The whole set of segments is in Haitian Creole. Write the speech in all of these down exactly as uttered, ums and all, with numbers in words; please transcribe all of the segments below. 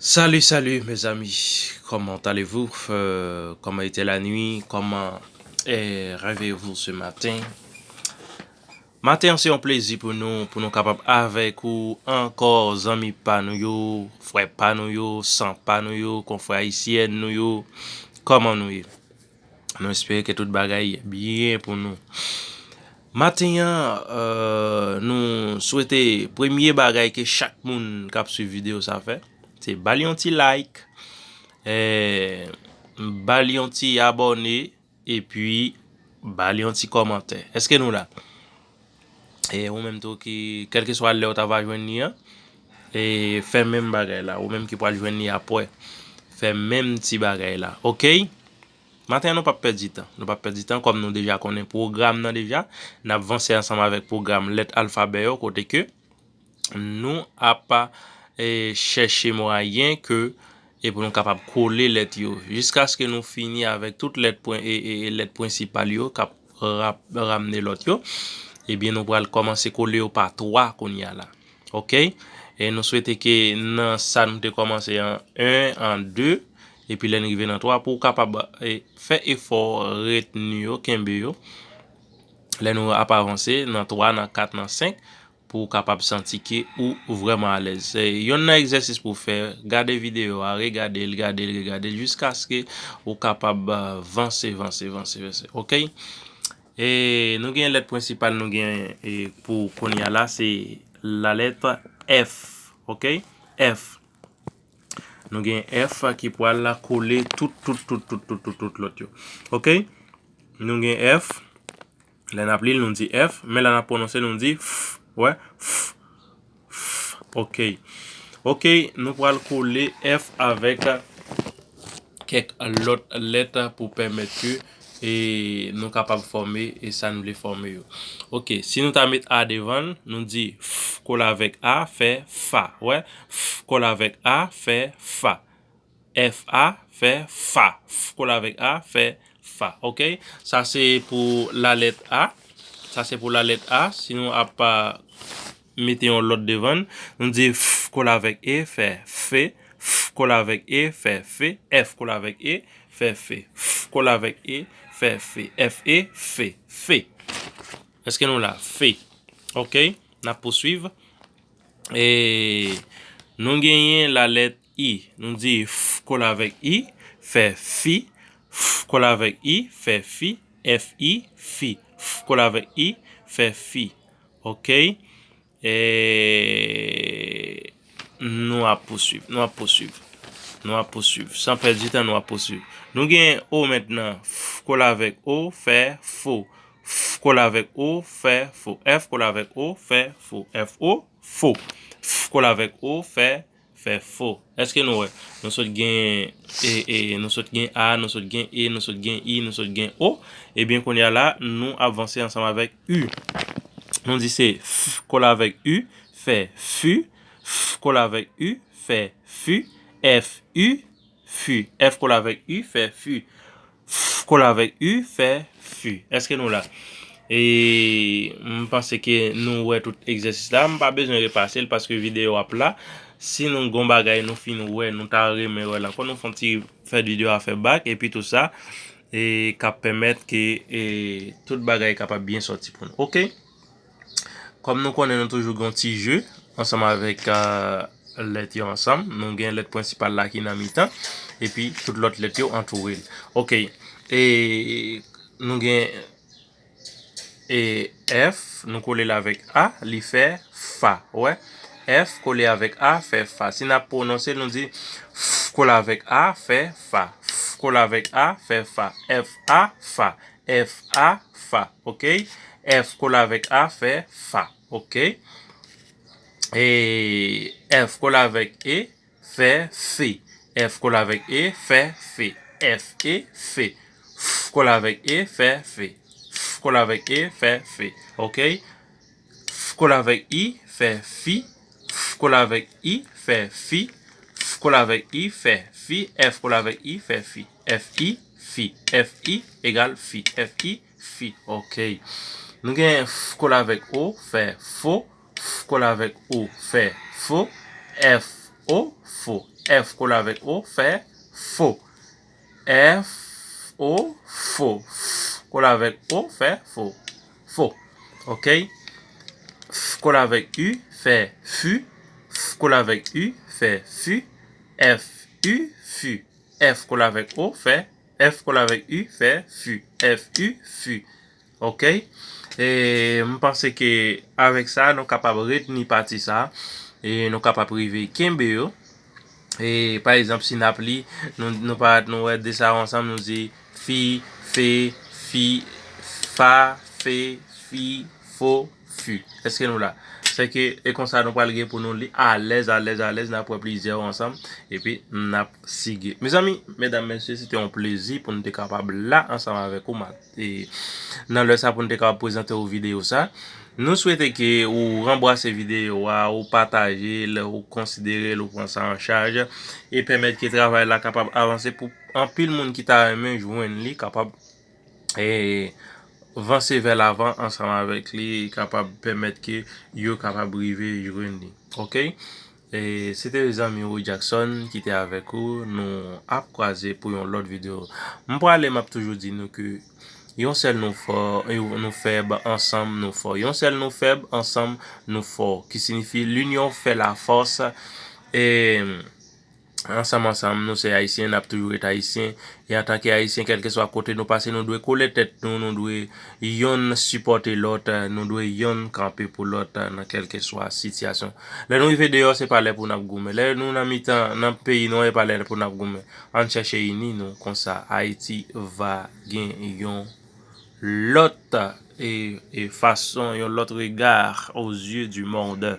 Salut, salut mes amis, comment allez-vous? Euh, comment était la nuit? Comment eh, réveillez-vous ce matin? Maten an, se yon plezi pou nou, pou nou kapab avèk ou ankò, zanmi pa nou yo, frè pa nou yo, san pa nou yo, konfrè ayisyen nou yo. Kòman nou ye? Nou espere ke tout bagay byen pou nou. Maten an, euh, nou swete premye bagay ke chak moun k ap swiv videyo sa fè, se ba l yon ti like, eh, ba l yon ti abòne, epi ba l yon ti kòmantè. Èske nou la? E ou menm tou ki, kèlkeswa lè w ta va jwenn li an, e fè menm bagay la. Ou menm ki pral jwenn li apre, fè menm ti bagay la. Oke? Maten an, nou p ap pèdi tan. Nou p ap pèdi tan, kòm nou deja konnen pwogram nan deja. N ap vanse ansanm avèk pwogram lèt alfabè yo, kote ke nou ap eh, chèche mwayen ke e pou nou kapab kole lèt yo jiskaske nou fini avèk tout lèt pwen- e, e, e lèt prensipal yo k ap rap- ramne lòt yo. Ebyen, nou pral kòmanse kole yo pa twa kounye a la. Oke? E nou swete ke nan sa nou te kòmanse an en, an de, epi lè n rive nan twa, pou w kapab eh, fè efò retni yo, kenbe yo. Lè nou ap avanse nan twa, nan kat, nan senk, pou w kapab santi ke ou vrèman alèz. Se yonn nan egzèsis pou w fè, gade videyo a, regade l, gade l, regade l, jiskaske ou kapab eh, vanse, vanse, vanse, vanse. Oke? E nou gen lèt prensipal nou gen eh, pou kounye a la, se lalèt F. Oke? F. Nou gen F ki pral la kole tout, tout, tout, tout, tout, tout, tout lòt yo. Oke? Nou gen F. Lè n ap li l, nou di F. Men lè n ap pwononse, nou di F. Wè? F. F. Oke. Oke, nou pral kole F avèk kèk lòt lèt pou pèmèt ke e nou kapab fòme e sa n vle fòme yo. Oke, si nou ta met A devan l, nou di F kole avèk A fè fa. Wè, F kole avèk A fè fa. F A fè fa. F kole avèk A fè fa. Oke, sa se pou lalèt A. Sa se pou lalèt A. Si nou ap mete yon lòt devan l, nou di F kole avèk E fè fe. F kole avèk E fè fe. F kole avèk E fè fe. F kole avèk E fè fe. F E, fe. Fe. Èske nou la? Fe. Oke, n ap pouswiv. E nou genyen lalèt I. Nou di F kole avèk I fè fi. F kole avèk I fè fi. F I, fi. F kole avèk I fè fi. Oke? E nou ap pouswiv, nou ap pouswiv. Nou ap pouswiv. San pèdi tan, nou ap pouswiv. Nou gen O mentnan. F kole avèk O fè fo. F kole avèk O fè fo. F kole avèk O fè fo. F O, fo. F kole avèk O fè, fè fo. Èske nou wè? Nou sot gen e, e, nou sot gen A, nou sot gen E, nou sot gen I, nou sot gen O. Ebyen, kounye a la, nou ap vanse ansanm avèk U. Nou di se F kole avèk U fè fu. F kole avèk U fè fu. F U, fu. F kole avèk U fè fu. F kole avèk U fè fu. Èske nou la? E m panse ke nou wè tout egzèsis la. M pa bezwen repase l paske videyo ap la. Si nou gon bagay nou fin wè, nou ta renmen wè l ankò, nou fè yon ti fè videyo a fè bak epi tou sa e k ap pèmèt ke e, tout bagay kapab byen sòti pou nou. Oke? Kòm nou konnen nou toujou gen yon ti je ansanm avèk eh, lèt yo ansanm. Nou gen lèt prensipal la ki nan mitan. Epi tout lòt lèt yo antoure l. Oke. E nou gen e F, nou kole l avèk A, li fè fa. Wè? F kole avèk A fè fa. Si n ap pwononse l, nou di F kole avèk A fè fa. F kole avèk A fè fa. F A, fa. F A, fa. Oke? F kole avèk A fè fa. Oke? E F kole avèk E fè fe. F kole avèk E fè fe. F E, fe. F kole avèk E fè fe. F kole avèk E fè fe. Oke? F kole avèk I fè fi. F kole avèk I fè fi. F kole avèk I fè fi. F kole avèk I fè fi. F I, fi. F I egal fi. F I, fi. Oke. Nou gen F kole avèk O fè fo. F kole avèk O fè fo. F O, fo. F kole avèk O fè fo. F, O, fo. F kole avèk O fè fo. Fo. Ok? F kole avèk U fè fu. F kole avèk U fè fu. F, U, fu. F kole avèk O fè. F kole avèk U fè fu. F, U, fu. Ok? E m panse ke avèk sa, nou kapab retni pati sa. E nou kapab rive kenbe yo. E pa egzanp, si n ap li, nou, nou pa, nou wè de sa yo ansanm, nou di fi, fe, fi, fa, fe, fi, fo, fu. Èske nou la? Se ke, e konsa nou pral gen pou nou li alèz, alèz, alèz, n ap wè plizyè yo ansanm, epi n ap sige. Mezanmi, medam, mesye, se te yon plezi pou nou te kapab la ansanm avèk ou, ma-, e, nan lè sa pou nou te kapab prezante w videyo sa. Nou swete ke ou ranbrase videyo a, ou pataje l, ou konsidere l, ou pran sa an chaj, e pèmèt ke travay la kapab avanse pou anpil moun ki ta renmen jwenn li, kapab, e, vanse vè lavan ansanm avèk li, kapab pèmèt ke yo kapab rive jwenn li. Ok? E, se te zanmi ou Jackson ki te avèk ou. Nou ap kwaze pou yon lòt videyo. M prale, m ap toujou di nou ke yon sèl nou fò, nou fèb, ansanm nou fò. Yon sèl nou fèb, ansanm nou fò. Ki siyifi l'union fait la force. E ansanm, ansanm, nou se Ayisyen, n ap toujou ret Ayisyen. E antanke Ayisyen, kèlkeswa kote nou pase, nou dwe kole tèt nou, nou dwe yonn sipòte lòt, nou dwe yonn kanpe pou lòt nan kèlkeswa sitiyasyon. Lè nou rive deyò, se pa lè pou n ap goumen. Lè nou nan mitan, nan peyi nou an, e pa lè pou n ap goumen. Ann chèche ini nou, konsa Ayiti va gen yon lòt, e, e fason, yon lòt regard aux yeux du monde.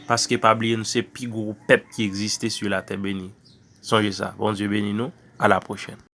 Paske pa bliye, nou se pi gwo pèp ki egziste sou latè beni. Sonje sa. Bondye beni nou. A la pwochèn.